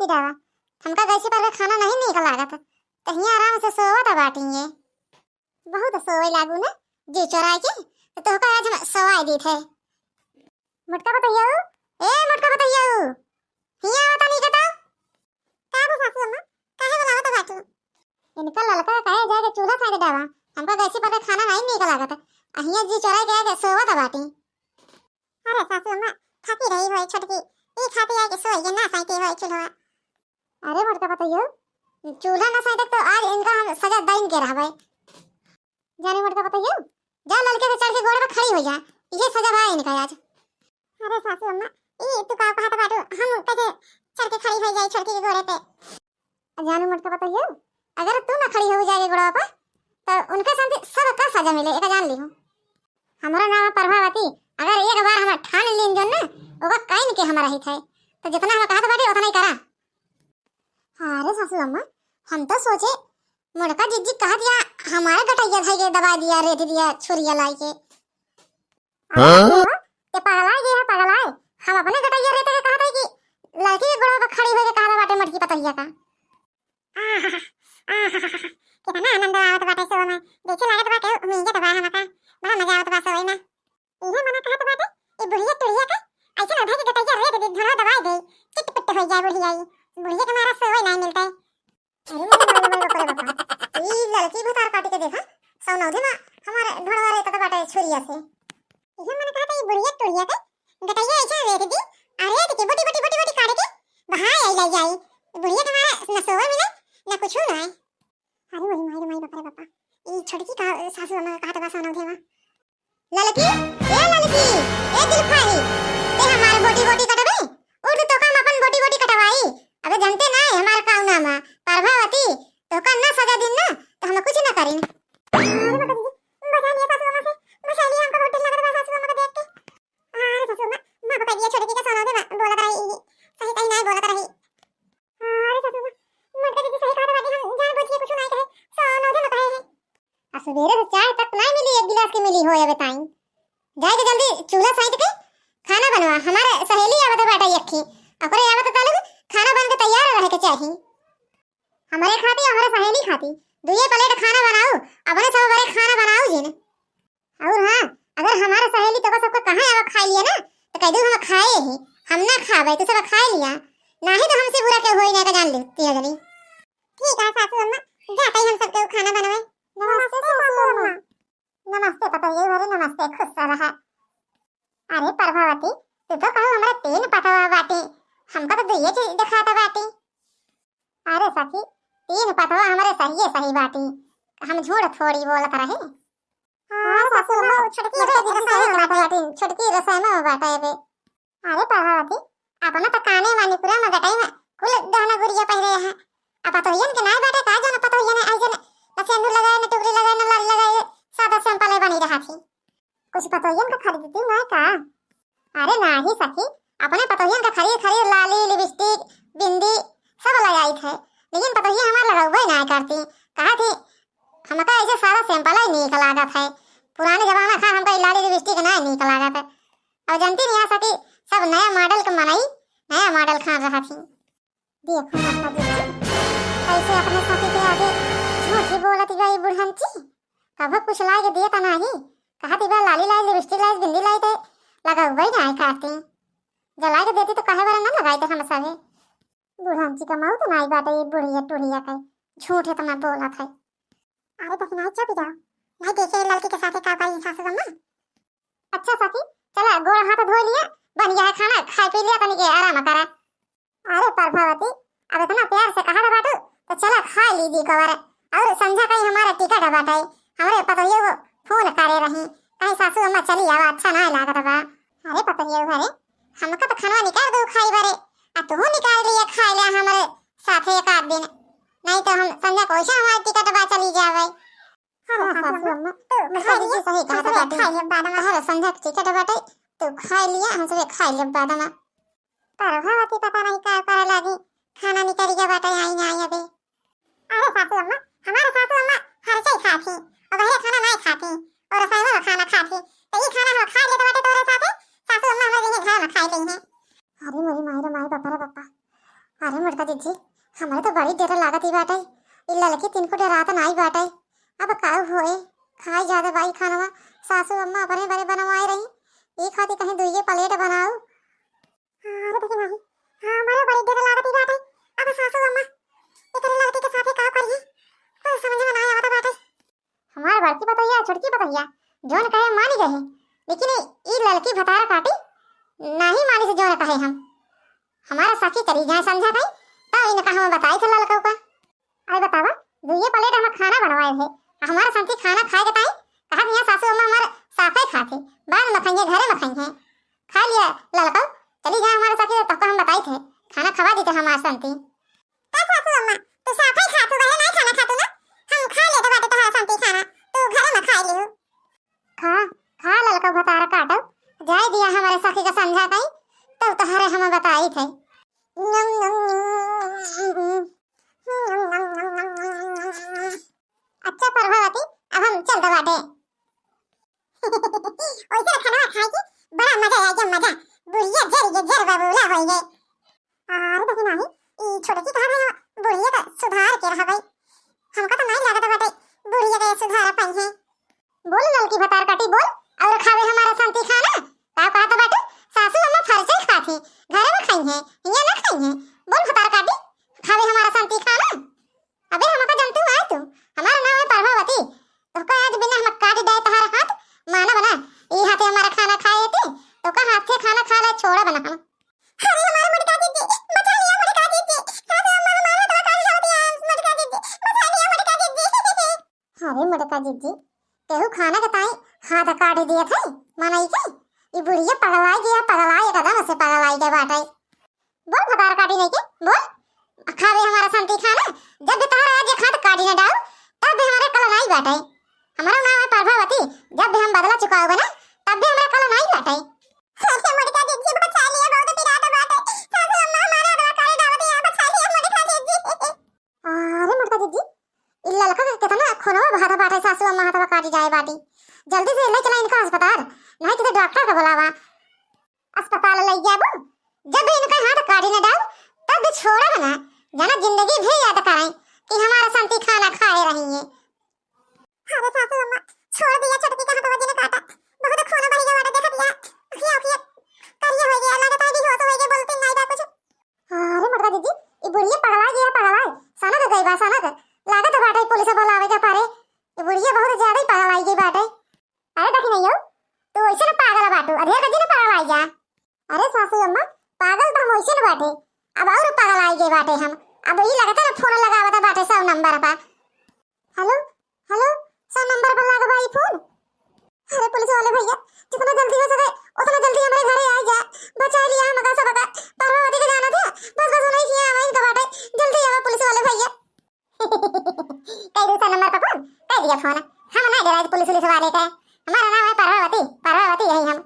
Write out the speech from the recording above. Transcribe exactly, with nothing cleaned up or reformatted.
हमका गैसी पर के खाना नहीं नीक लागत, त हियाँ आराम से सोवत बाटी ये। बहुत सोवै लागू ना, जी चोराई के, त तोहका आज हम सोवाई देत है। मोटका पतोहिया, ए मोटका पतोहिया, हियाँ आवता नहीं कता? का बा सासू अम्मा, काहे बुलावत बाटू? इनका ललका कहे जाए के चूल्हा साइड डावा, हमका गैसी पर के खाना नहीं नीक लागत, आ हियाँ जी चोराई के आके सोवत बाटी। अरे सासू अम्मा, थकी रही होई छोटकी, ई खातिर आके सोई के ना साइते होई चूल्हा। अरे मोटका पतोहियो, चूल्हा ना साइते तो आज इनका हम सजा दइन के रहबै। जाने मोटका पतोहियो, जा ललके पे चढ़ के गोड़ पे खड़ी हो जा, इहे सजा बा इनका आज। अरे सासू अम्मा, ई तू का कहत बाटू, हम कैसे चढ़ के खड़ी हो जाई छोटकी के गोड़े पे? जानू मोटका पतोहियो, अगर तू ना खड़ी हो जाए गोड़वा पर, तो उनके सामने सबका सजा मिले, एका जान लिहो। हमरा नाम है प्रभावती, अगर एक बार हम ठान लीन जोन ना, ओका काइन के हम रहित है, तो जितना हम कहत बाटी उतना ही करा। अरे सासू अम्मा, हम तो सोचे मोटका जिज्जी कहत या हमारे गटैया धई के दबा दिया, रेत दिया छुरिया लाई के। हाँ? अरे, ते पगलाए गए है, पगलाए। हम अपने गटैया रेते के कहत है कि लड़की के गोड़वा पर खड़ी होके कहत बाटे मोटकी पतोहिया का। आहा, आहा, कितना आनंद आवत बाटे सोवे में। जैसे लागत बाटे उम्मीद बा हमका। बड़ा मजा आवत बा सोवे में। इहे मना कहत बाटे, ई बुढ़िया टुढ़िया का ऐसे ना धई के गटैया रेत दी, धुरवा दबाई दे, चिट पिट हो जाए बुढ़िया ई। बुढ़िया के मारा सोवे नहीं मिलता है। अरे मोरे माई, मोरे बाप रे बाप। ई लड़की भतार काटी के देखा, सौनौधे में हमारे ढोड़वा रेतत बाटे छुरिया से। इहे मन कहत ई बुढ़िया टुढ़िया के गटैया ऐसे रेत दी, आ रेत के बोटी, बोटी, बोटी, बोटी काट के बहाए आई लाई जाई। बुढ़िया के मारे न सोवे मिले, न कुछ ना है। अरे मोरे माई, मोरे माई, बाप रे बापा। ई छोटकी का सासू अम्मा कहत बा सौनौधे में। ललकी, ए ललकी, ए दिलफाही, ते हमार बोटी बोटी कटबे? उठ तो का हम अपन बोटी बोटी कटवाई। अबे जनते ना है हमार काऊ नाम है, प्रभावती, तोका ना सजा दिन ना, तो हम कुछ ना करिन। अरे बता दीजिए, बचा लिया सासू अम्मा से, बचा लिया, हमको बहुत डर लग रहा है सासू अम्मा को देख के। अरे सासू अम्मा, माफ कर दिया, छोटकी का सौनौधे में बोलत रही, सही सही ना बोलत रही। अरे सासू अम्मा, मोटका दीदी सही कहत बाटी, हम जान बूझ के कुछ ना कहे, सौनौधे में कहे है। आ सुबेरे से चाय तक नाहीं मिली, एक गिलास के मिली हो अबे ताईं। जाए के जल्दी चूल्हा साइत के खाना बनवा, हमारे सहेली आवत बाटे यक्खी, ओकरे आवत तालुक खाना बन के तैयार रहे के चाही। हमारे खाती, हमारे सहेली खाती दुइये प्लेट खाना बनाऊ, अपने सब बरे खाना बनाऊ जिन। और हाँ, अगर हमारे सहेली तो सबको कहाँ आवा खाए लिया ना, तो कह दू हम खाए ही, हम ना खाबे, तू सब खाए लिया, नाही तो हमसे बुरा केहू होई ना, का जान ली, तीनों जनी। ठीक है सासू अम्मा, जाते ही हम सबके खाना बनवाए। नमस्ते सासू अम्मा। नमस्ते पतोहियो, अरे नमस्ते, खुश रहा। अरे प्रभावती, तू तो कहू हमरा तीन पतवा बाटी, हमका तो दुइये चीज दिखाता बाटी। अरे सखी, तीन पतवा हमरे सहिए सही बाटी, हम झूठ थोड़ी बोलत रहे। हाँ सासू अम्मा, वो छोटकी रसोई में बाटी, छोटकी रसोई में बाटे बे। अरे प्रभावती, अपना तो काने मा, निकुरा मा, गटई मा कुल गहना गुरिया पहिरे है। अब पतोहियन के नाय बाटे का, जाने पतोहियन आई जने न सेंदूर लगाए, न टुकरी लगाए, न लाली लगाए, सादा सिंपल बनी रहा थी। कुछ पतोहियन का खरीदती नाय का? अरे नाही सखी, अपने पतोहियन का खरीद खरीद लाली, लिपस्टिक, बिंदी सब लगाई थे, लेकिन पतोहिया हमार लगौबे नाय करती। कहा थी हमका ऐसे सादा सिंपल ही नीक लागत है, पुराने जमाना का हमका ई लाली लिपस्टिक नाय नीक लागत है। अब जनती नहीं आ सकी, सब नया मॉडल के मनई नया मॉडल खान रहा थी। देखो माता दीदी, कैसे अपने साथी के आगे झूठी बोलत गई बुढ़ंची। कभो कुछ लाए के दिए त नाही, कहा थी बा लाली लाई, लिपस्टिक लाई, बिंदी लाई, ते लगौबे नाही करती। जो लाए के देती तो कहे वाला ना लगाई थे हम सभी। बुढ़ंची का मौत नाही बाटे, ये बुढ़िया टुढ़िया के झूठ इतना बोलत है। अरे बहिना, चुप जाओ, नाही देखे लड़की के साथे का करी सासू अम्मा। अच्छा सखी, चला गोड़ हाथ धो लिया, बन गया है खाना, खाए पी लिया, तनी के आराम करा। अरे प्रभावती, अब इतना प्यार से कहा बाटू, तो चला खा ली दी कवर। और संझा का ही हमारा टिकट बाटे, हमरे पतोहियो को फोन करे रही, कहीं सासू अम्मा चली आवा, अच्छा ना लागत बा। अरे पतोहियो घरे, हमका तो खाना निकाल दो खाई बरे, आ तू निकाल लिया खाए ले हमरे साथे एक आध दिन, नहीं तो हम संझा को ऐसे हमारा टिकट बा चली जावे। हाँ, हाँ, सासू अम्मा, तू खा लिया, सही कहा बाटे। खा लिया बाद में। तोहरे संझा के टिकट बाटे, तू खा लिया, हम सबे खा लिया बाद में। प्रभावती पता नहीं का करे लागी, खाना निकल गया बाटे, आई ना आई अबे। अरे सासू अम्मा, हमारे सासू अम्मा हर चीज खाती, और बहरे खाना नहीं खाती, और रसोई में खाना खाती, तो ये खाना हम खा लेते बाटे तोरे साथे, सासू अम्मा हमारे यही घर में खाए लेई हैं। अरे मोरी माई रे माई, बापा रे बापा, अरे मोटका जिज्जी, हमरे तो बड़ी डेर लागत ही बाटे। ई ललकी तिनको डेरात नाई बाटे। अब काउ होए, खाई जादे बाई खानवा, सासू अम्मा अपने बरे बनवाए रही, ई खातिर कहीं दुइये plate बनाऊ। अरे देखी नाही, हमरे बड़ी डेर लागत ही बाटे। अब सासू अम्मा एकरे ललकी के साथे का करिए, कुछ समझ में नाई आवत बाटे। हमार बड़की पतोहिया, छोटकी पतोहिया, जौन कहे मानी गए, लेकिन ई ललकी भतारा काटी नाही मानी से जौन कहे हम। हमारा सखी चली जाए समझा कहीं, तब इनका हम बताई थे ललकऊ का। अरे बतावा, दुइये plate हम खाना बनवाए थे, आ हमारा संती खाना खाए के ताई कहत यहाँ सासू अम्मा हमार साफे खाते, बाद में खाइए, घरे में खाइए। खा लिया ललकऊ, चली जाए हमारा सखी, तब तो हम बताई थे, खाना खवा दी थे हमार संती। का सासू अम्मा, तू साफे खातू, बहरे नाई खाना खातू ना? हम खा लेते बाटे तोहरा संती खाना, तू घरे में खाई लिहू। खा, खा ललका भतार काटो, जाए दिया हमारे सखी का समझा कहीं, तब तोहरे हम बताई थे। अच्छा प्रभावती, अब हम चल दे बाटे। ओइसे खाना खाए के बड़ा मजा आए, मजा। बुढ़िया जर के जर बबूला होई गए। अरे देखी नाही, ई छोटकी कहा गई, बुढ़िया का सुधार के रह गई। हमका तो नहीं लागत बाटे बुढ़िया के सुधार पाई है। बोल ललकी भतार काटी बोल, और खावे हमारा संती खाना। का कहत बाटे? सासू अम्मा फरसे खात ही, घर में खाई है, हियां ना खाई है। बोल भतार काटी, खावे हमारा संती खाना। अबे हमका जनतू आए तू, हमारा नाम है प्रभावती। तोहका आज बिना हम काट दे तहार हाथ, मानब ना। ई हाथे हमारा खाना खाए थे, तोहका हाथे खाना खा ले छोड़ब ना हम। अरे हमारे मोटका जिज्जी, बचा लिया मोटका जिज्जी। सासू अम्मा हमारे हाथवा काट जाओ दिया, मोटका जिज्जी, बचा लिया मोटका जिज्जी। अरे मोटका जिज्जी, केहू खाना के ताई हाथ काट दिए थे, मनई के। ई बुढ़िया पगलाई गया, पगलाई एकदम से पगलाई गया बाटे। बोल भतार काटी नहीं के, बोल। खावे हमारा संती खाना, जब भी तोहरा आज खात काटी न डाल, तब भी हमारे कल नहीं बाटे। हमारा नाम है प्रभावती, जब भी हम बदला चुकाओगे ना, तब भी हमारा कल नहीं बाटे। अरे मोटका जिज्जी बचा लिया, बहुत पिरात बाटे। सासू अम्मा हमारा दवा करे डाल दिया, बचा लिया मोटका जिज्जी। अरे मोटका जिज्जी, ई ललका के कितना खूनवा बहात बाटे, सासू अम्मा हाथवा काटी जाए बाटी। जल्दी से ले चला इनका अस्पताल, नहीं तो डॉक्टर का बुलावा। अस्पताल ले जाबू, जब भी इनका हाथ काटी न डाल, तब भी छोड़ब ना। जाना जिंदगी भी याद करें कि हमारा संती खाना खाए रही है। अरे सासू अम्मा, छोड़ दिया छोटकी का हाथवा जिन काटा, बहुत खून बह गया बाटे, देख दिया, अखिया अखिया करिया हो गया, लगता है बेहोश हो गया, बोलती नहीं बा कुछ। अरे मोटका जिज्जी, ई बुढ़िया पगला गया, पगला। सनक गई बा, सनक। लागत बाटे पुलिस बुलावे के पारे। ई बुढ़िया बहुत ज्यादा ही पगलाई गई बाटे। अरे देखी नहीं हो, तू वैसे ना पागल बाटू, अधेर का दिन पगलाई जा। अरे सासू अम्मा, पागल तो हम वैसे न बाटे, अब और पगलाई गई बाटे हम। अब ई लगता ना फोन लगावता बाटे सौ नंबर पर। हेलो, हेलो, सौ नंबर पर लगा भाई फोन। अरे पुलिस वाले भैया, जितना जल्दी हो सके उतना जल्दी हमारे घरे आ जा, बचा लिया हमका सबका। प्रभावती के जाना था, बस बस नहीं किया हमें इनका बाटे, जल्दी आवा पुलिस वाले भैया। कई दूसरा नंबर पर फोन कर दिया फोन, हम ना डराए पुलिस उलिस वाले का। हमारा नाम है प्रभावती, प्रभावती यही हम।